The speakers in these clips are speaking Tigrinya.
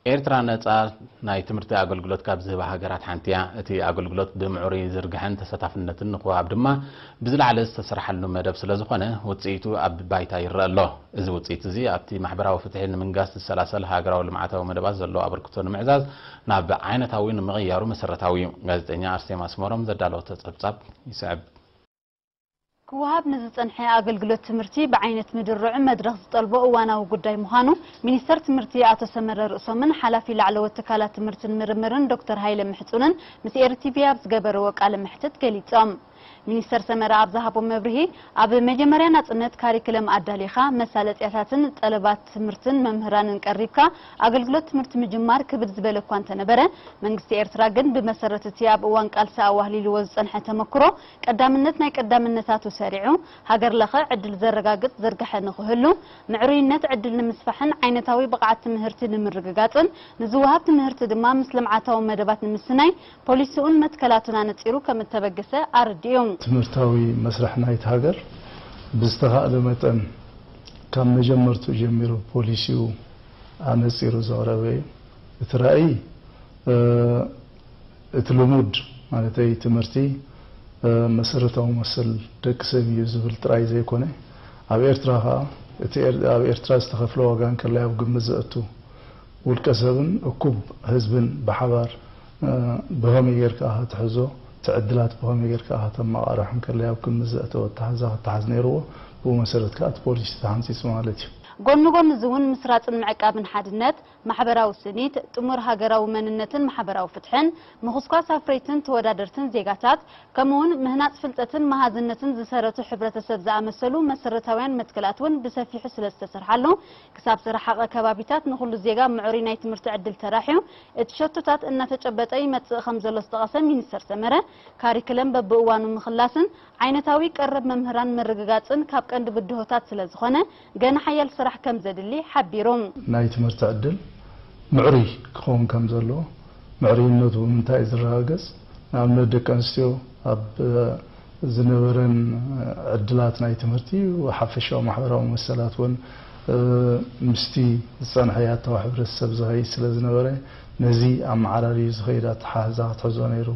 ኤርትራ ነጻ ናይ ትምህርቲ ኣገልግሎት ካብ ዝህባ ሃገራት ሓንቲ እያ። እቲ ኣገልግሎት ብምዕሩይ ዝርግሐን ተሳታፍነትን ንኽወሃብ ድማ ብዝለዓለ ዝተሰርሓሉ መደብ ስለ ዝኾነ፣ ውጽኢቱ ኣብ ባይታ ይረአ ኣሎ። እዚ ውጽኢት እዚ ኣብቲ ማሕበራዊ ፍትሒ ንምንጋስ ዝሰላሰል ሃገራዊ ልምዓታዊ መደባት ዘለዎ ኣበርክቶ ንምዕዛዝ ናብ ዓይነታዊ ንምቕያሩ መሰረታዊ እዩ። ጋዜጠኛ ኣርሴማ ኣስመሮም ዘዳለወቶ ጸብጻብ ይስዕብ። ክወሃብ ንዝጸንሐ ኣገልግሎት ትምህርቲ ብዓይነት ምድርዑ መድረኽ ዝጠልቦ እዋናዊ ጉዳይ ምዃኑ ሚኒስተር ትምህርቲ ኣቶ ሰመረ ርእሶምን ሓላፊ ላዕለዎት ትካላት ትምህርትን ምርምርን ዶክተር ሃይለ ምሕጹንን ምስ ኤርቲቪ ኣብ ዝገበርዎ ቃለ መሕትት ገሊጾም። ሚኒስተር ሰመረ ኣብ ዝሃቦ መብርሂ፣ ኣብ መጀመርያ ናጽነት ካሪክለም ኣዳሊኻ፣ መሳለጥያታትን ጠለባት ትምህርትን መምህራንን ቀሪብካ ኣገልግሎት ትምህርቲ ምጅማር ክብድ ዝበለ እኳ እንተነበረ፣ መንግስቲ ኤርትራ ግን ብመሰረት እቲ ኣብ እዋን ቃልሲ ኣዋህሊልዎ ዝጸንሐ ተመክሮ ቀዳምነት ናይ ቀዳምነታቱ ሰሪዑ፣ ሃገር ለኸ ዕድል ዘረጋግጽ ዝርግሐ ንኽህሉ፣ ምዕሩይነት ዕድል ንምስፋሕን ዓይነታዊ ብቕዓት ትምህርቲ ንምርግጋጽን ንዝወሃብ ትምህርቲ ድማ ምስ ልምዓታዊ መደባት ንምስናይ ፖሊሲኡን መትከላቱን ኣነጺሩ ከም እተበገሰ ኣረዲኡ። ትምህርታዊ መስርሕ ናይቲ ሃገር ብዝተኻእለ መጠን ካብ መጀመርትኡ ጀሚሩ ፖሊሲኡ ኣነጺሩ ዘቕረበ እዩ። እቲ ራእይ እቲ ልሙድ ማለተይ ትምህርቲ መሰረታዊ መሰል ደቂ ሰብ እዩ ዝብል ጥራይ ዘይኮነ ኣብ ኤርትራ ከኣ እቲ ኣብ ኤርትራ ዝተኸፍለ ዋጋ እንከላይ ኣብ ግምት ዘእቱ ውልቀ ሰብን እኩብ ህዝብን ብሓባር ብኸመይ ጌርካ ኢኻ ትሕዞ እቲ ዕድላት ብኸመይ ጌርካ ኢኻ ተመቓርሖ እንከላይ ኣብ ግምት ዘእተወ ኣተሓሕዛ ክተሓዝ ነይርዎ። ብኡ መሰረት ከኣ እቲ ፖሊሲ ተሃንጺጹ ማለት እዩ። ጎኒ ጎኒ እዚ እውን ምስራጽን ምዕቃብን ሓድነት፣ ማሕበራዊ ስኒት፣ ጥሙር ሃገራዊ መንነትን ማሕበራዊ ፍትሕን፣ ምኹስኳስ ኣፍረይትን ተወዳደርትን ዜጋታት፣ ከምኡውን ምህናጽ ፍልጠትን መሃዝነትን ዝሰረቱ ሕብረተሰብ ዝኣመሰሉ መሰረታውያን መትከላት እውን ብሰፊሑ ስለ ዝተሰርሓሉ፣ ክሳብ ዝረሓቐ ከባቢታት ንኹሉ ዜጋ ምዕሩይ ናይ ትምህርቲ ዕድል ተራሕዩ፣ እቲ ሸቶታት እናተጨበጠ ይመጽእ ከም ዘሎ ዝጠቐሰ ሚኒስተር ሰመረ፣ ካሪክለም በብእዋኑ ምኽላስን ዓይነታዊ ቀረብ መምህራን ምርግጋጽን ካብ ቀንዲ ብድሆታት ስለ ዝኾነ፣ ገና ሓያል ስራሕ ከም ዘድሊ ሓቢሩ። ናይ ትምህርቲ ዕድል ምዕሩይ ክኸውን ከም ዘለዎ፣ ምዕሩይነቱ ብምንታይ እዩ ዝረጋገጽ? ንኣብነት ደቂ ኣንስትዮ ኣብ ዝነበረን ዕድላት ናይ ትምህርቲ ሓፈሻዊ ማሕበራዊ መሰላት እውን ምስቲ ዝጸንሐ ያታዊ ሕብረተሰብ ዝኸይድ ስለ ዝነበረ ነዚ ኣመዓራርዩ ዝኸይድ ኣተሓሕዛ ክትሕዞ ነይሩ።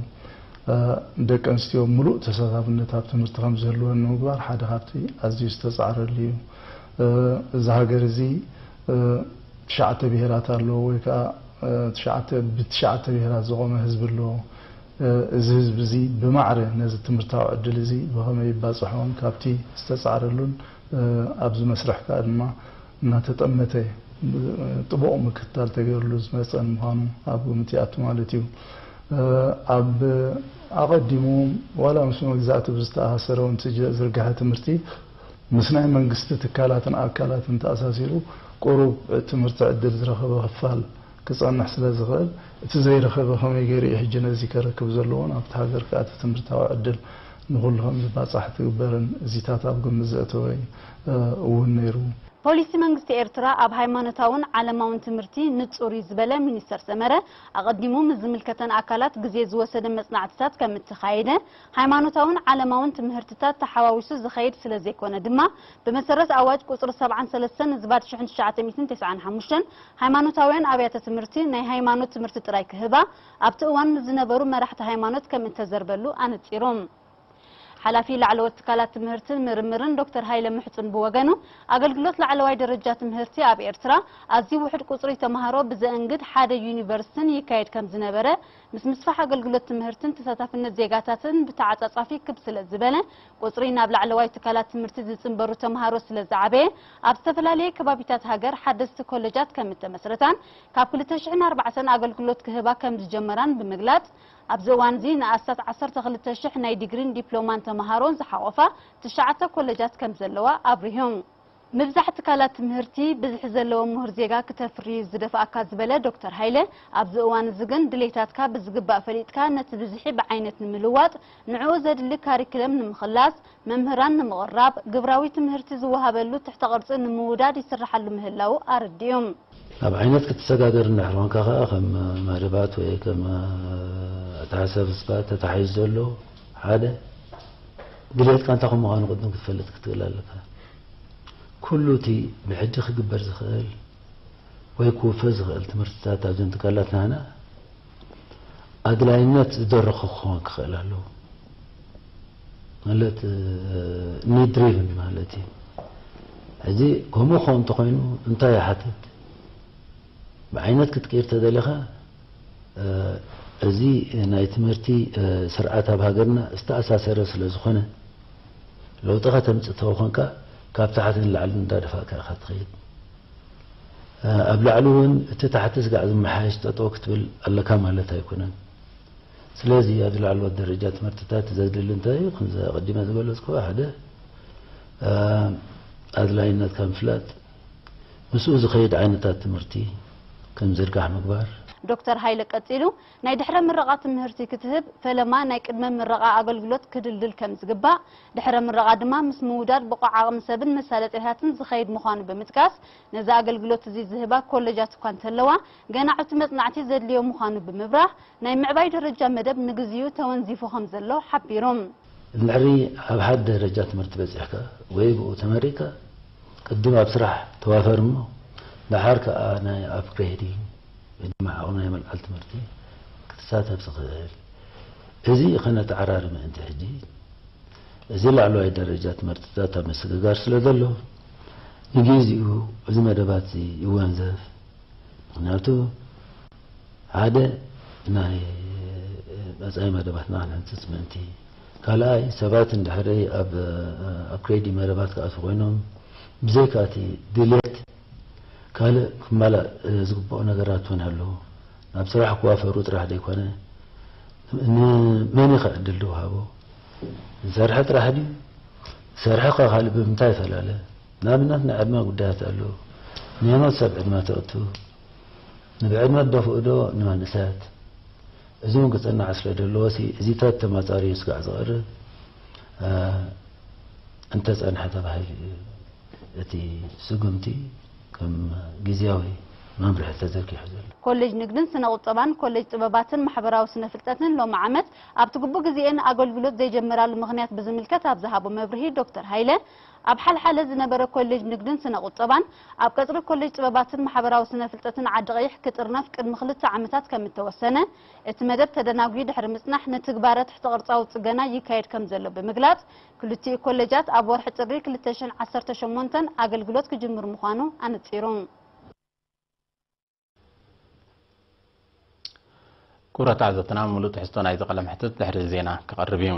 ደቂ ኣንስትዮ ምሉእ ተሳታፍነት ኣብ ትምህርቲ ከም ዝህልወን ንምግባር ሓደ ካብቲ ኣዝዩ ዝተጻዕረሉ እዩ። እዚ ሃገር እዚ ትሽዓተ ብሄራት ኣለዎ ወይ ከዓ ትሽዓተ ብትሽዓተ ብሄራት ዝቖመ ህዝቢ ኣለዎ። እዚ ህዝቢ እዚ ብማዕረ ነዚ ትምህርታዊ ዕድል እዚ ብኸመይ ይባፅሖን ካብቲ ዝተፃዕረሉን ኣብዚ መስርሕ ከዓ ድማ እናተጠመተ ጥቡቕ ምክትታል ተገይሩሉ ዝመፀን ምዃኑ ኣብ ግምት ይኣቱ ማለት እዩ። ኣብ ኣቐዲሙ ዋላ ምስ መግዛእቲ ብዝተኣሳሰረ እውን ዝርግሐ ትምህርቲ ምስ ናይ መንግስቲ ትካላትን ኣካላትን ተኣሳሲሩ ቁሩብ ትምህርቲ ዕድል ዝረኸበ ክፋል ክጸንሕ ስለ ዝኽእል፣ እቲ ዘይረኸበ ከመይ ገይሩ እዩ ሕጂ ነዚ ከረክብ ዘለዎ? ናብቲ ሃገር ከኣ እቲ ትምህርታዊ ዕድል ንኹሉ ከም ዝባጻሕ ትግበርን እዚታት ኣብ ግምት ዘእተወ እውን ነይሩ። ፖሊሲ መንግስቲ ኤርትራ ኣብ ሃይማኖታውን ዓለማውን ትምህርቲ ንጹር እዩ ዝበለ ሚኒስተር ሰመረ፣ ኣቐዲሙ ምስ ዝምልከተን ኣካላት ግዜ ዝወሰደ መጽናዕትታት ከም እተኻየደ፣ ሃይማኖታውን ዓለማውን ትምህርትታት ተሓዋዊሱ ዝኸይድ ስለ ዘይኮነ ድማ፣ ብመሰረት ኣዋጅ ቁጽሪ ሰብዓን ሰለስተን ዝባድ ሽሕን ትሽዓተ ሚእትን ተስዓን ሓሙሽተን፣ ሃይማኖታውያን ኣብያተ ትምህርቲ ናይ ሃይማኖት ትምህርቲ ጥራይ ክህባ ኣብቲ እዋን ምስ ዝነበሩ መራሕቲ ሃይማኖት ከም እተዘርበሉ ኣነጺሩ። ሓላፊ ላዕለዎት ትካላት ትምህርትን ምርምርን ዶክተር ሃይለ ምሕጹን ብወገኑ፣ ኣገልግሎት ላዕለዋይ ደረጃ ትምህርቲ ኣብ ኤርትራ ኣዝዩ ውሑድ ቁጽሪ ተማሃሮ ብዘእንግድ ሓደ ዩኒቨርሲቲን ይካየድ ከም ዝነበረ፣ ምስ ምስፋሕ ኣገልግሎት ትምህርትን ተሳታፍነት ዜጋታትን ብተዓጻጻፊ ክብ ስለ ዝበለ፣ ቁጽሪ ናብ ላዕለዋይ ትካላት ትምህርቲ ዝጽንበሩ ተማሃሮ ስለ ዝዓበየ፣ ኣብ ዝተፈላለየ ከባቢታት ሃገር ሓደስቲ ኮለጃት ከም እተመስረታን ካብ ክልተ ሽሕን ኣርባዕተን ኣገልግሎት ክህባ ከም ዝጀመራን ብምግላጽ፣ ኣብዚ እዋን እዚ ንኣስታት ዓሰርተ ክልተ ሽሕ ናይ ዲግሪን ዲፕሎማን ተማሃሮን ዝሓቖፋ ትሽዓተ ኮለጃት ከም ዘለዋ ኣብሪሁ። ምብዛሕ ትካላት ትምህርቲ ብዝሒ ዘለዎ ምሁር ዜጋ ክተፍሪ እዩ ዝደፍኣካ ዝበለ ዶክተር ሃይለ፣ ኣብዚ እዋን እዚ ግን ድሌታትካ ብዝግባእ ፈሊጥካ ነቲ ብዝሒ ብዓይነት ንምልዋጥ ንዕኡ ዘድሊ ካሪክለም ንምኽላስ፣ መምህራን ንምቕራብ፣ ግብራዊ ትምህርቲ ዝወሃበሉ ትሕተ ቅርጺ ንምውዳድ ይስርሓሉ ምህላዉ ኣረዲኡ። ናብ ዓይነት ክትሰጋገር እንድሕር ኮንካ ከኣ ከም መደባት ወይ ከም ኣተሓሳስባ ተታሒዙ ዘሎ ሓደ ድሌትካ እንታይ ከም ምዃኑ ቅድም ክትፈልጥ ክትክእል ኣለካ። ኩሉ እቲ ብሕጂ ክግበር ዝኽእል ወይ ክውፈ ዝኽእል ትምህርትታት ኣብዘን ትካላት ናህና ኣድላይነት ዝደረኹ ክኸውን ክኽእል ኣለዎ። ማለት ኒድ ድሪቭን ማለት እዩ። ሕዚ ከምኡ ክኸውን እንተኾይኑ እንታይ ይሓትት? ብዓይነት ክትቅይር ተደሊኻ እዚ ናይ ትምህርቲ ስርዓት ኣብ ሃገርና ዝተኣሳሰረ ስለ ዝኾነ ለውጢ ከተምፅእ ተኾንካ ካብ ታሕቲ ንላዕሊ እንዳደፋእካ ኢኻ ትኸይድ። ኣብ ላዕሊ እውን እቲ ታሕቲ ስጋዕ ዝመሓየሽ ጠጠው ክትብል ኣለካ ማለት ኣይኮነን። ስለዚ ኣብ ላዕለዎት ደረጃ ትምህርትታት ዘድሊ እንታይ እዩ? ከምዚ ኣቐዲመ ዝገለፅኩ ሓደ ኣድላይነትካ ምፍላጥ ምስኡ ዝኸይድ ዓይነታት ትምህርቲ ከም ዝርጋሕ ምግባር። ዶክተር ሃይለ ቀጺሉ ናይ ድሕረ ምረቓ ትምህርቲ ክትህብ ፈለማ ናይ ቅድመ ምረቓ ኣገልግሎት ክድልድል ከም ዝግባእ፣ ድሕረ ምረቓ ድማ ምስ ምውዳድ ብቑዕ ዓቕሚ ሰብን መሳለጥያታትን ዝኸይድ ምዃኑ ብምጥቃስ፣ ነዚ ኣገልግሎት እዚ ዝህባ ኮለጃት እኳ እንተለዋ፣ ገና ዕቱ መጽናዕቲ ዘድልዮ ምዃኑ ብምብራህ፣ ናይ ምዕባይ ደረጃ መደብ ንግዚኡ ተወንዚፉ ከም ዘሎ ሓቢሩ። እንድሕሪ ኣብ ሓደ ደረጃ ትምህርቲ በጺሕካ ወይ ብኡ ተመሪቕካ ቅድም ኣብ ስራሕ ተዋፈር እሞ ደሓር ከኣ ናይ ኣፕግሬዲንግ ወይ ድማ ዓቕሚ ናይ ምልዓል ትምህርቲ ክትሳተፍ ትኽእል። እዚ ኸነተዓራሪ ምእንቲ ሕጂ እዚ ላዕለዋይ ደረጃ ትምህርትታት ኣብ ምስግጋር ስለ ዘሎ ንግዚኡ እዚ መደባት እዚ ይወንዘፍ። ምኽንያቱ ሓደ ናይ መጻኢ መደባትና ክንሕንጽጽ ምእንቲ፣ ካልኣይ ሰባት እንድሕሪ ኣብ ኣፕግሬድ መደባት ክኣትዉ ኮይኖም ብዘይካ እቲ ድሌት ካልእ ክማላእ ዝግብኦ ነገራት እውን ኣሎ። ናብ ስራሕ ክዋፈሩ ጥራሕ ዘይኮነ ንመን እዩ ከ ዕድል ዝወሃቦ? ዝሰርሐ ጥራሕ ድዩ? ዝሰርሐ ከ ካልእ ብምንታይ ይፈላለ? ንኣብነት ናይ ዕድመ ጉዳያት ኣሎ። ንየኖት ሰብ ዕድመ ተእቱ ንብዕድመ ደፍኡ ዶ ንመንእሰያት? እዚ እውን ክጽናዕ ስለ ዘለዎ ሲ እዚታት ተማጻሪዩ ስጋዕ ዝቐርብ እንተጸንሐ ተባሂሉ እዩ እቲ ስጉምቲ ከም ግዝያዊ መምርሒ ተዘርጊሑ ዘሎ። ኮሌጅ ንግድን ስነ ቁጠባን ኮሌጅ ጥበባትን ማሕበራዊ ስነ ፍልጠትን ሎሚ ዓመት ኣብቲ ግቡእ ግዜኤን ኣገልግሎት ዘይጀመራሉ ምኽንያት ብዝምልከት ኣብ ዝሃቦ መብርሂ ዶክተር ሃይለ ኣብ ሓልሓለ ዝነበረ ኮሌጅ ንግድን ስነ ቁጠባን ኣብ ቀጽሪ ኮሌጅ ጥበባትን ማሕበራዊ ስነ ፍልጠትን ዓዲ ቀይሕ ክጥርነፍ ቅድሚ ክልተ ዓመታት ከም እተወሰነ፣ እቲ መደብ ተደናጒ ድሕሪ ምጽናሕ ንትግባረ ትሕተ ቅርጻዊ ጽገና ይካየድ ከም ዘሎ ብምግላጽ፣ ክልቲኡ ኮሌጃት ኣብ ወርሒ ጥሪ ክልተ ሽሕን ዓሰርተ ሸሞንተን ኣገልግሎት ክጅምር ምዃኑ ኣነጺሩ። ክቡራት ተዓዘብትና፣ ምሉእ ትሕዝቶ ናይዚ ቀለምሕትት ድሕሪ ዜና ክቐርብ እዩ።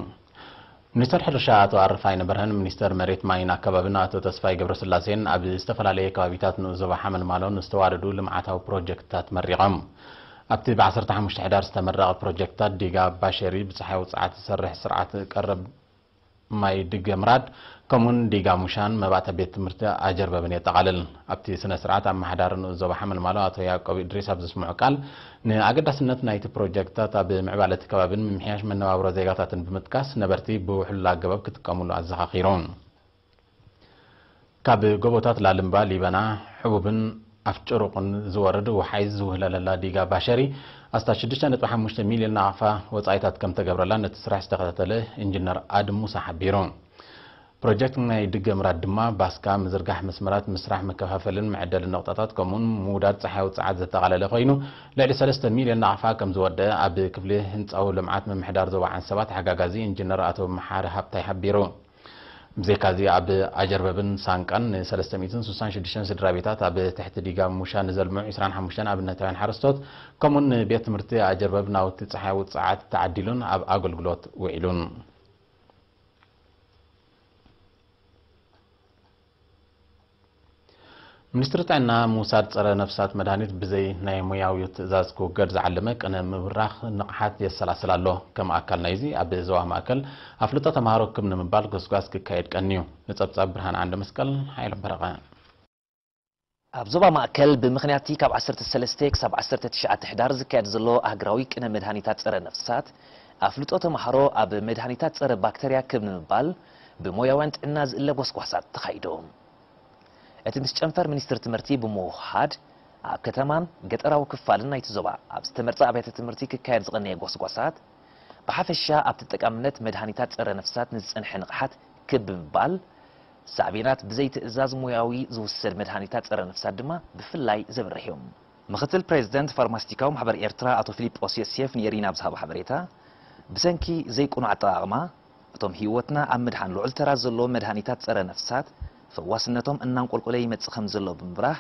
ሚኒስተር ሕርሻ ኣቶ ኣረፋይነ በርሀን ሚኒስተር መሬት፣ ማይን ኣከባብን ኣቶ ተስፋይ ገብረስላሴን ኣብ ዝተፈላለየ ከባቢታት ንኡስ ዞባ ሓመልማሎ ንዝተዋደዱ ልምዓታዊ ፕሮጀክትታት መሪቖም። ኣብቲ ብ ዓሰርተ ሓሙሽተ ሕዳር ዝተመረቐ ፕሮጀክትታት ዲጋ ባሸሪ ብጸሓይ ውጽዓት ዝሰርሕ ስርዓት ቀረብ ማይ ድገ ምራድ፣ ከምኡውን ዲጋ ሙሻን መባእታ ቤት ትምህርቲ ኣጀርበብን የጠቓልል። ኣብቲ ስነ ስርዓት ኣመሓዳሪ ንኡስ ዞባ ሓመልማሎ ኣቶ ያዕቆብ እድሪስ ኣብ ዘስምዖ ቃል፣ ንኣገዳስነት ናይቲ ፕሮጀክትታት ኣብ ምዕባለ እቲ ከባብን ምምሕያሽ መነባብሮ ዜጋታትን ብምጥቃስ፣ ነበርቲ ብውሕሉል ኣገባብ ክጥቀሙሉ ኣዘኻኺሩ። ካብ ጎቦታት ላልምባ ሊበና፣ ሕቡብን ኣፍ ጭሩቕን ዝወርድ ወሓይዝ ዝውህለለላ ዲጋ ባሸሪ ኣስታት ሽዱሽተ ነጥቢ ሓሙሽተ ሚልዮን ናቕፋ ወጻኢታት ከም ተገብረላ ነቲ ስራሕ ዝተኸታተለ ኢንጂነር ኣድም ሙሳ ሓቢሩ። ፕሮጀክት ናይ ድገ ምራድ ድማ ባስካ፣ ምዝርጋሕ መስመራት፣ ምስራሕ መከፋፈልን መዐደልን ነቑጣታት ከምኡውን ምውዳድ ጸሓያዊ ጸዓት ዘጠቓለለ ኮይኑ ልዕሊ ሰለስተ ሚልዮን ናቕፋ ከም ዝወደአ ኣብ ክፍሊ ህንጻዊ ልምዓት ምምሕዳር ዞባ ዓንሰባ ተሓጋጋዚ ኢንጂነር ኣቶ መሓሪ ሃብታይ ሓቢሩ። ብዘይካዚ ኣብ ኣጀርበብን ሳንቃን ን ሰለስተ ሚእትን ስሳን ሽዱሽተን ስድራ ቤታት ኣብ ትሕቲ ዲጋ ሙሻ ንዘልምዑ ዒስራን ሓሙሽተን ኣብነታውያን ሓረስቶት ከምኡን ንቤት ትምህርቲ ኣጀርበብ ናውቲ ጸሓያዊ ጸዓት ተዓዲሉን ኣብ ኣገልግሎት ውዒሉን። ሚኒስትሪ ጥዕና ምውሳድ ጸረ ነፍሳት መድሃኒት ብዘይ ናይ ሞያዊ ትእዛዝ ክውገድ ዝዓለመ ቅነ ምብራኽ ንቕሓት የሰላስል ኣሎ። ከም ኣካል ናይዚ ኣብ ዞባ ማእከል ኣፍልጦ ተምሃሮ ክብ ንምባል ጎስጓስ ክካየድ ቀንዩ። ንጸብጻብ ብርሃን ዓንደመስቀል ሓይሎም በረቐ። ኣብ ዞባ ማእከል ብምኽንያትቲ ካብ ዓሰርተ ሰለስተ ክሳብ ዓሰርተ ትሽዓተ ሕዳር ዝካየድ ዘሎ ኣህግራዊ ቅነ መድሃኒታት ጸረ ነፍሳት ኣፍልጦ ተምሃሮ ኣብ መድሃኒታት ጸረ ባክተርያ ክብ ንምባል ብሞያውያን ጥዕና ዝእለ ጎስጓሳት ተኻይዶም። እቲ ምስ ጨንፈር ሚኒስትሪ ትምህርቲ ብምውህሃድ ኣብ ከተማን ገጠራዊ ክፋልን ናይቲ ዞባ ኣብ ዝተመርጸ ኣብያተ ትምህርቲ ክካየድ ዝቐነየ ጎስጓሳት ብሓፈሻ ኣብቲ ጠቃምነት መድሃኒታት ጸረ ነፍሳት ንዝጸንሐ ንቕሓት ክብ ብምባል ሳዕቤናት ብዘይትእዛዝ ሞያዊ ዝውሰድ መድሃኒታት ጸረ ነፍሳት ድማ ብፍላይ ዘብርህ እዩ። ምክትል ፕሬዚደንት ፋርማሲቲካዊ ማሕበር ኤርትራ ኣቶ ፊሊጶስ ዮሴፍ ንኤሪና ኣብ ዝሃቦ ሓበሬታ፣ ብሰንኪ ዘይቅኑዕ ኣጠቓቕማ፣ እቶም ህይወትና ኣብ ምድሓን ልዑል ተራ ዘለዎም መድሃኒታት ጸረ ነፍሳት ፈዋስነቶም እናንቆልቆለ ይመጽእ ከም ዘሎ ብምብራህ፣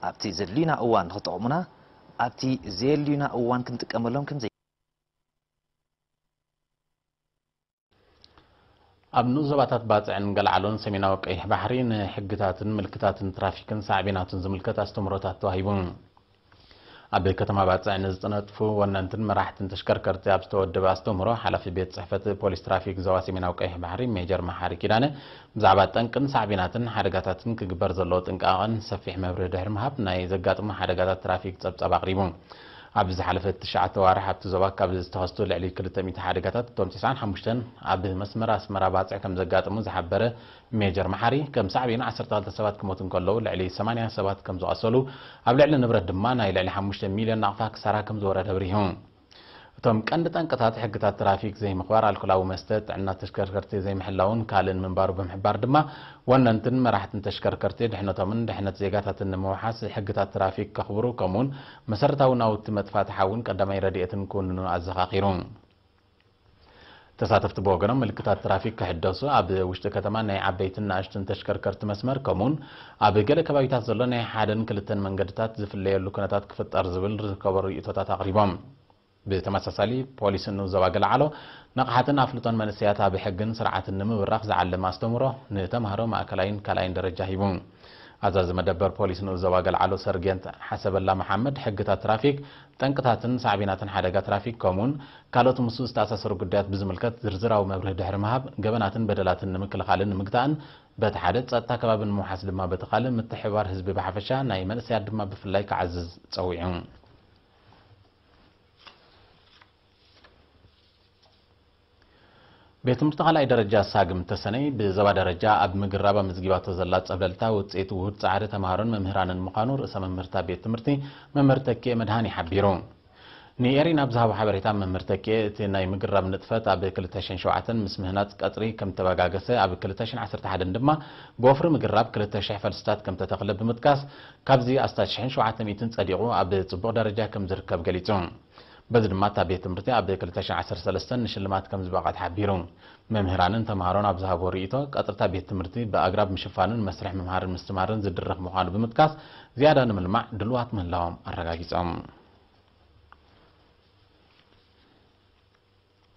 ኣብቲ ዘድልዩና እዋን ንኽጠቕሙና፣ ኣብቲ ዘየድልዩና እዋን ክንጥቀመሎም ከም ዘይ- ኣብ ንኡስ ዞባታት ባጽዕን ገልዓሎን ሰሜናዊ ቀይሕ ባሕሪ ንሕግታትን ምልክታትን ትራፊክን ሳዕቤናቱን ዝምልከት ኣስተምህሮታት ተዋሂቡ። ኣብ ከተማ ባጽዕ ንዝተነጥፉ ወነንትን መራሕትን ተሽከርከርቲ ኣብ ዝተወደበ ኣስተምህሮ፣ ሓላፊ ቤት ጽሕፈት ፖሊስ ትራፊክ ዞባ ሰሜናዊ ቀይሕ ባሕሪ ሜጀር መሓሪ ኪዳነ ብዛዕባ ጠንቅን ሳዕቤናትን ሓደጋታትን ክግበር ዘለዎ ጥንቃቐን ሰፊሕ መብርሂ ድሕሪ ምሃብ፣ ናይ ዘጋጥሙ ሓደጋታት ትራፊክ ጸብጻብ ኣቕሪቡ። ኣብ ዝሓለፈ ትሽዓተ ዋርሕ ኣብቲ ዞባ ካብ ዝተኸስቱ ልዕሊ ክልተ ሚእቲ ሓደጋታት፣ እቶም ተስዓን ሓሙሽተን ኣብ መስመር ኣስመራ ባጽዕ ከም ዘጋጠሙ ዝሓበረ ሜጀር መሓሪ፣ ከም ሳዕቤን ዓሰርተ ክልተ ሰባት ክሞቱ እንከለዉ፣ ልዕሊ ሰማንያ ሰባት ከም ዝቖሰሉ፣ ኣብ ልዕሊ ንብረት ድማ ናይ ልዕሊ ሓሙሽተ ሚልዮን ናቕፋ ክሳራ ከም ዝወረደ ኣብሪሁ። እቶም ቀንዲ ጠንቅታት ሕግታት ትራፊክ ዘይምኽባር፣ ኣልኮላዊ መስተ፣ ጥዕና ተሽከርከርቲ ዘይምሕላውን ካልእን ምንባሩ ብምሕባር ድማ፣ ወነንትን መራሕትን ተሽከርከርቲ ድሕነቶምን ድሕነት ዜጋታትን ንምውሓስ ሕግታት ትራፊክ ከኽብሩ፣ ከምኡውን መሰረታዊ ናውቲ መጥፋእቲ ሓውን ቀዳማይ ረድኤትን ክውንኑ ኣዘኻኺሩ። ተሳተፍቲ ብወገኖም፣ ምልክታት ትራፊክ ክሕደሱ፣ ኣብ ውሽጢ ከተማ ናይ ዓበይትን ንኣሽቱን ተሽከርከርቲ መስመር፣ ከምኡውን ኣብ ገለ ከባቢታት ዘሎ ናይ ሓደን ክልተን መንገድታት ዝፍለየሉ ኩነታት ክፍጠር ዝብል ዝርከቦ ርእይቶታት ኣቕሪቦም። ብተመሳሳሊ፣ ፖሊስ ንኡስ ዞባ ገልዓሎ፣ ንቕሓትን ኣፍልጦን መንእሰያት ኣብ ሕግን ስርዓትን ንምብራኽ ዝዓለመ ኣስተምህሮ ንተምሃሮ ማእከላይን ካልኣይን ደረጃ ሂቡ። ኣዛዚ መደበር ፖሊስ ንኡስ ዞባ ገልዓሎ ሰርጌንት ሓሰበላ መሓመድ፣ ሕግታት ትራፊክ፣ ጠንቅታትን ሳዕቤናትን ሓደጋ ትራፊክ፣ ከምኡውን ካልኦት ምስኡ ዝተኣሳሰሩ ጉዳያት ብዝምልከት ዝርዝራዊ መብርሂ ድሕሪ ምሃብ፣ ገበናትን በደላትን ንምክልኻልን ንምግታእን በቲ ሓደ፣ ጸጥታ ከባቢ ንምውሓስ ድማ በቲ ካልእ፣ ምትሕብባር ህዝቢ ብሓፈሻ፣ ናይ መንእሰያት ድማ ብፍላይ ክዓዝዝ ጸዊዑ። ቤት ትምህርቲ ካልኣይ ደረጃ ሳግም ተሰነይ ብዞባ ደረጃ ኣብ ምግራብ ኣመዝጊባቶ ዘላ ጸብለልታ ውጽኢት ውሁድ ጻዕሪ ተምሃሮን መምህራንን ምዃኑ ርእሰ መምህርታ ቤት ትምህርቲ መምህር ተኪኤ መድሃኒ ሓቢሩ። ንኤሪና ኣብ ዝሃቦ ሓበሬታ መምህር ተኪኤ፣ እቲ ናይ ምግራብ ንጥፈት ኣብ ክልተ ሽሕን ሸውዓተን ምስ ምህናጽ ቀጽሪ ከም ተበጋገሰ፣ ኣብ ክልተ ሽሕን ዓሰርተ ሓደን ድማ ብወፍሪ ምግራብ ክልተ ሽሕ ፈልስታት ከም ተተኽለ ብምጥቃስ፣ ካብዚ ኣስታት ሽሕን ሸውዓተ ሚእትን ጸዲቑ ኣብ ጽቡቕ ደረጃ ከም ዝርከብ ገሊጹ። በዚ ድማ እታ ቤት ትምህርቲ ኣብ ክልተ ሽሕን ዓሰርተ ሰለስተን ንሽልማት ከም ዝበቕዐት ሓቢሩ። መምህራንን ተምሃሮን ኣብ ዝሃብዎ ርእይቶ፣ ቀጽርታ ቤት ትምህርቲ ብኣግራብ ምሽፋኑን መስርሕ ምምሃርን ምስትምሃርን ዝድረኽ ምዃኑ ብምጥቃስ፣ ዝያዳ ንምልማዕ ድሉዋት ምህላዎም ኣረጋጊጾም።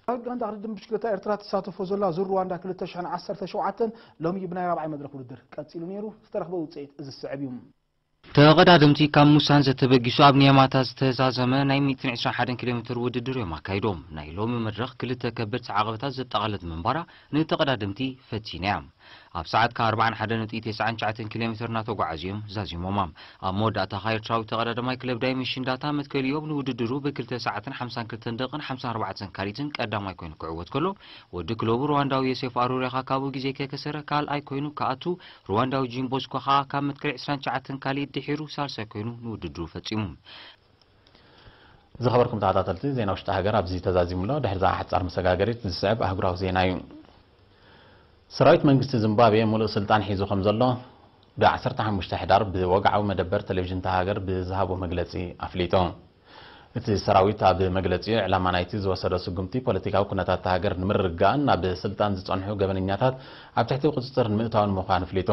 ኣብ ጋንታ ቅድድም ብሽክለታ ኤርትራ ትሳተፎ ዘላ ዙር ሩዋንዳ ክልተ ሽሕን ዓሰርተ ሸውዓተን ሎሚ ብናይ ራብዓይ መድረኽ ውድድር ቀጺሉ ነይሩ። ዝተረኽበ ውጽኢት እዚ ዝስዕብ እዩ። ተቐዳደምቲ ካብ ሙሳንዘ ተበጊሱ ኣብ ኒያማታ ዝተዛዘመ ናይ ሚእትን ዕስራን ሓደን ኪሎ ሜትር ውድድር እዮም ኣካይዶም። ናይ ሎሚ መድረኽ ክልተ ከበድቲ ዓቐበታት ዘጠቓለለት ምንባራ ንተቐዳደምቲ ፈቲና እያ። ኣብ ሰዓት ከኣ ኣርባዓን ሓደን ነጥቢ ተስዓን ትሽዓተን ኪሎ ሜትር እናተጓዓዙ እዮም ዛዚሞማ። ኣብ መወዳእታ ከኣ ኤርትራዊ ተቐዳዳማይ ክለብ ዳይመንሽን ዳታ መትከሊኦም ንውድድሩ ብክልተ ሰዓትን ሓምሳን ክልተን ደቂቕን ሓምሳን ኣርባዕተን ካሊትን ቀዳማይ ኮይኑ ክዕወት ከሎ፣ ወዲ ክለቡ ሩዋንዳዊ ዮሴፍ ኣሩሬ ከኣ ካብኡ ግዜ ከይከሰረ ካልኣይ ኮይኑ ክኣቱ፣ ሩዋንዳዊ ጂምቦስኮ ከኣ ካብ መትከል ዕስራን ትሽዓተን ካሊት ድሒሩ ሳልሳይ ኮይኑ ንውድድሩ ፈጺሙ። ዝኸበርኩም ተኸታተልቲ፣ ዜና ውሽጢ ሃገር ኣብዚ ተዛዚሙ ኣሎ። ድሕሪ እዛ ሓጻር መሰጋገሪት ዝስዕብ ኣህጉራዊ ዜና እዩ። ሰራዊት መንግስቲ ዚምባብዌ ሙሉእ ስልጣን ሒዙ ከም ዘሎ ብ ዓሰርተ ሓሙሽተ ሕዳር ብወግዓዊ መደበር ቴሌቪዥን እታ ሃገር ብዝሃቦ መግለጺ ኣፍሊጡ። እቲ ሰራዊት ኣብ መግለጺኡ፣ ዕላማ ናይቲ ዝወሰዶ ስጉምቲ ፖለቲካዊ ኩነታት እታ ሃገር ንምርግጋእን ናብ ስልጣን ዝጸንሑ ገበነኛታት ኣብ ትሕቲ ቁጽጽር ንምእታውን ምዃኑ ኣፍሊጡ።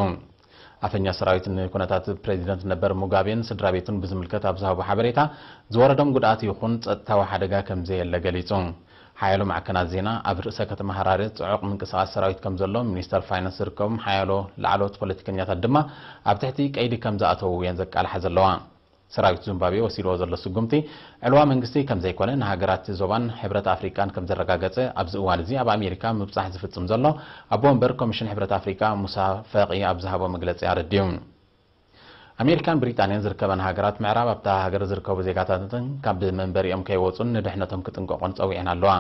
ኣፈኛ ሰራዊት ንኩነታት ፕሬዚደንት ነበር ሙጋቤን ስድራ ቤቱን ብዝምልከት ኣብ ዝሃቦ ሓበሬታ፣ ዝወረዶም ጉድኣት ይኹን ጸጥታዊ ሓደጋ ከም ዘየለ ገሊጹ። ሓያሎ ማዕከናት ዜና ኣብ ርእሰ ከተማ ሃራረ ጽዑቕ ምንቅስቓስ ሰራዊት ከም ዘሎ፣ ሚኒስተር ፋይናንስ ዝርከቦም ሓያሎ ላዕለዎት ፖለቲከኛታት ድማ ኣብ ትሕቲ ቀይዲ ከም ዝኣተዉ እየን ዘቃልሓ ዘለዋ። ሰራዊት ዚምባብዌ ወሲድዎ ዘሎ ስጉምቲ፣ ዕልዋ መንግስቲ ከም ዘይኮነ፣ ንሃገራት ዞባን ሕብረት ኣፍሪቃን ከም ዘረጋገጸ፣ ኣብዚ እዋን እዚ ኣብ ኣሜሪካ ምብጻሕ ዝፍጽም ዘሎ ኣቦ ወንበር ኮሚሽን ሕብረት ኣፍሪቃ ሙሳ ፈቂ ኣብ ዝሃቦ መግለጺ ኣረዲኡ። ኣሜሪካን ብሪጣንያን ዝርከበን ሃገራት ምዕራብ፣ ኣብታ ሃገር ዝርከቡ ዜጋታተን ካብ መንበሪኦም ከይወጹን ንድሕነቶም ክጥንቀቑን ጸዊዐን ኣለዋ።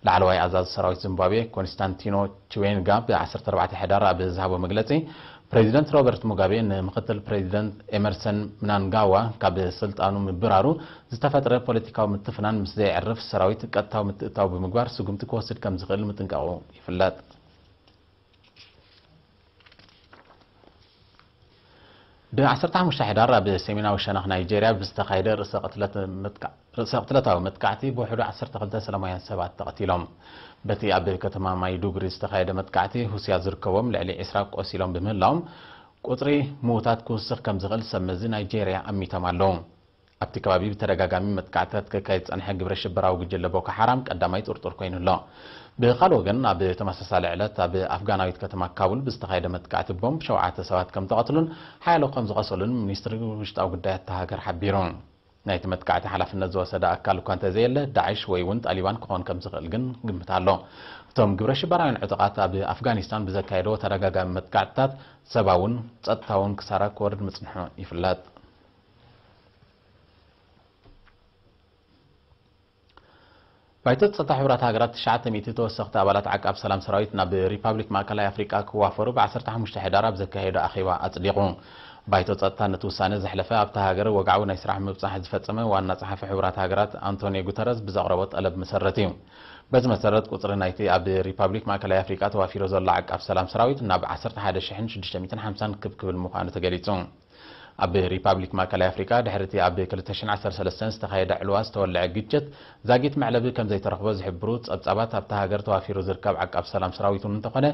ላዕለዋይ ኣዛዚ ሰራዊት ዚምባብዌ ኮንስታንቲኖ ቺዌንጋ ብ ዓሰርተ ኣርባዕተ ሕዳር ኣብ ዝሃቦ መግለጺ፣ ፕሬዚደንት ሮበርት ሙጋቤ ንምኽትል ፕሬዚደንት ኤመርሰን ምናንጋዋ ካብ ስልጣኑ ምብራሩ፣ ዝተፈጥረ ፖለቲካዊ ምትፍናን ምስ ዘየዕርፍ፣ ሰራዊት ቀጥታዊ ምትእትታው ብምግባር ስጉምቲ ክወስድ ከም ዝኽእል ምጥንቃቑ ይፍለጥ። ብ ዓሰርተ ሓሙሽተ ሕዳር ኣብ ሰሜናዊ ሸነኽ ናይጄርያ ብዝተኻየደ ርእሰ ቅትለት መጥቃ-፣ ርእሰ ቅትለታዊ መጥቃዕቲ ብውሕዱ ዓሰርተ ክልተ ሰላማውያን ሰባት ተቐቲሎም። በቲ ኣብ ከተማ ማይዱጉሪ ዝተኻየደ መጥቃዕቲ፣ ሁስያ ዝርከቦም ልዕሊ ዕስራ ቆሲሎም ብምህላዎም፣ ቁጽሪ ምዉታት ክውስኽ ከም ዝኽእል ሰብ መዚ ናይጄርያ ኣሚቶም ኣለዉ። ኣብቲ ከባቢ ብተደጋጋሚ መጥቃዕትታት ክካየድ ዝጸንሐ ግብረ ሽበራዊ ጉጅለ ቦኮ ሓራም ቀዳማይ ጥርጡር ኮይኑ ኣሎ። ብኻልእ ወገን፣ ኣብ ተመሳሳሊ ዕለት ኣብ ኣፍጋናዊት ከተማ ካቡል ብዝተኻየደ መጥቃዕቲ ቦምብ ሸውዓተ ሰባት ከም ተቐትሉን ሓያሎ ከም ዝቖሰሉን ሚኒስትሪ ውሽጣዊ ጉዳያት እታ ሃገር ሓቢሩ። ናይቲ መጥቃዕቲ ሓላፍነት ዝወሰደ ኣካል እኳ እንተዘየለ፣ ዳዕሽ ወይ እውን ጣሊባን ክኾን ከም ዝኽእል ግን ግምት ኣሎ። እቶም ግብረ ሽበራውያን ዕጡቓት ኣብ ኣፍጋኒስታን ብዘካየድዎ ተደጋጋሚ መጥቃዕትታት ሰብኣውን ጸጥታውን ክሳራ ክወርድ ምጽንሑ ይፍለጥ። ባይቶ ጸጥታ ሕቡራት ሃገራት ትሽዓተ ሚእቲ ተወሰኽቲ ኣባላት ዓቃብ ሰላም ሰራዊት ናብ ሪፓብሊክ ማእከላይ ኣፍሪቃ ክዋፈሩ ብ ዓሰርተ ሓሙሽተ ሕዳር ኣብ ዘካየዶ ኣኼባ ኣጽዲቑ። ባይቶ ጸጥታ ነቲ ውሳነ ዘሕለፈ ኣብታ ሃገር ወግዓዊ ናይ ስራሕ ምብጻሕ ዝፈጸመ ዋና ጸሓፊ ሕቡራት ሃገራት ኣንቶኒዮ ጉተረዝ ብዘቕረቦ ጠለብ መሰረት እዩ። በዚ መሰረት ቁጽሪ ናይቲ ኣብ ሪፓብሊክ ማእከላይ ኣፍሪቃ ተዋፊሩ ዘሎ ዓቃብ ሰላም ሰራዊት ናብ ዓሰርተ ሓደ ሽሕን ሽዱሽተ ሚእትን ሓምሳን ክብ ክብል ምዃኑ ተገሊጹ። ኣብ ሪፓብሊክ ማእከላይ ኣፍሪቃ ድሕሪ እቲ ኣብ ክልተ ሽሕን ዓሰርተ ሰለስተን ዝተኻየደ ዕልዋ ዝተወልዐ ግጭት ዛጊት መዕለቢ ከም ዘይተረኽቦ ዝሕብሩ ጸብጻባት፣ ኣብታ ሃገር ተዋፊሩ ዝርከብ ዓቃብ ሰላም ሰራዊት እውን እንተኾነ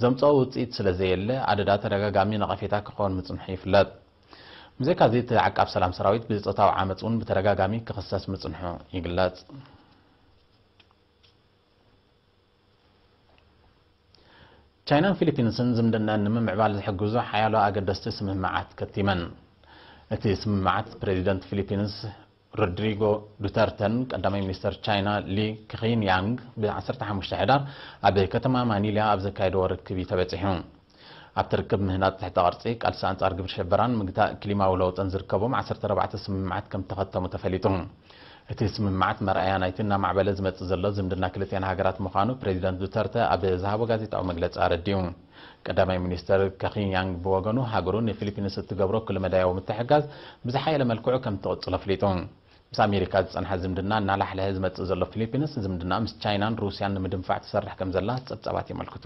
ዘምጽኦ ውጽኢት ስለ ዘየለ ኣደዳ ተደጋጋሚ ነቐፌታ ክኸውን ምጽንሑ ይፍለጥ። ብዘይካዚ እቲ ዓቃብ ሰላም ሰራዊት ብጾታዊ ዓመጽ እውን ብተደጋጋሚ ክኽሰስ ምጽንሑ ይግለጽ። ቻይናን ፊሊፒንስን ዝምድናን ንምምዕባል ዝሕግዙ ሓያሎ ኣገደስቲ ስምምዓት ከቲመን። እቲ ስምምዓት ፕሬዚደንት ፊሊፒንስ ሮድሪጎ ዱተርተን ቀዳማይ ሚኒስተር ቻይና ሊ ክኺን ያንግ ብ ዓሰርተ ሓሙሽተ ሕዳር ኣብ ከተማ ማኒላ ኣብ ዘካየድዎ ርክብ እዩ ተበጺሑ። ኣብቲ ርክብ ምህናጽ ትሕተ ቅርጺ፣ ቃልሲ ኣንጻር ግብረ ሽበራን ምግታእ ክሊማዊ ለውጥን ዝርከቦም ዓሰርተ ኣርባዕተ ስምምዓት ከም ተኸተሙ ተፈሊጡ። እቲ ስምምዓት መርኣያ ናይቲ እናማዕበለ ዝመጽእ ዘሎ ዝምድና ክልቲኣን ሃገራት ምዃኑ ፕሬዚደንት ዱተርተ ኣብ ዝሃቦ ጋዜጣዊ መግለጺ ኣረዲኡ። ቀዳማይ ሚኒስተር ካኺን ያንግ ብወገኑ፣ ሃገሩ ንፊሊፒንስ እትገብሮ ኩለመዳያዊ ምትሕግጋዝ ብዝሓየለ መልክዑ ከም ትቕጽሎ ኣፍሊጡ። ምስ ኣሜሪካ ዝጸንሐ ዝምድና እናላሕለሐ ዝመጽእ ዘሎ ፊሊፒንስ፣ ዝምድና ምስ ቻይናን ሩስያን ንምድንፋዕ ትሰርሕ ከም ዘላ ጸብጻባት የመልክቱ።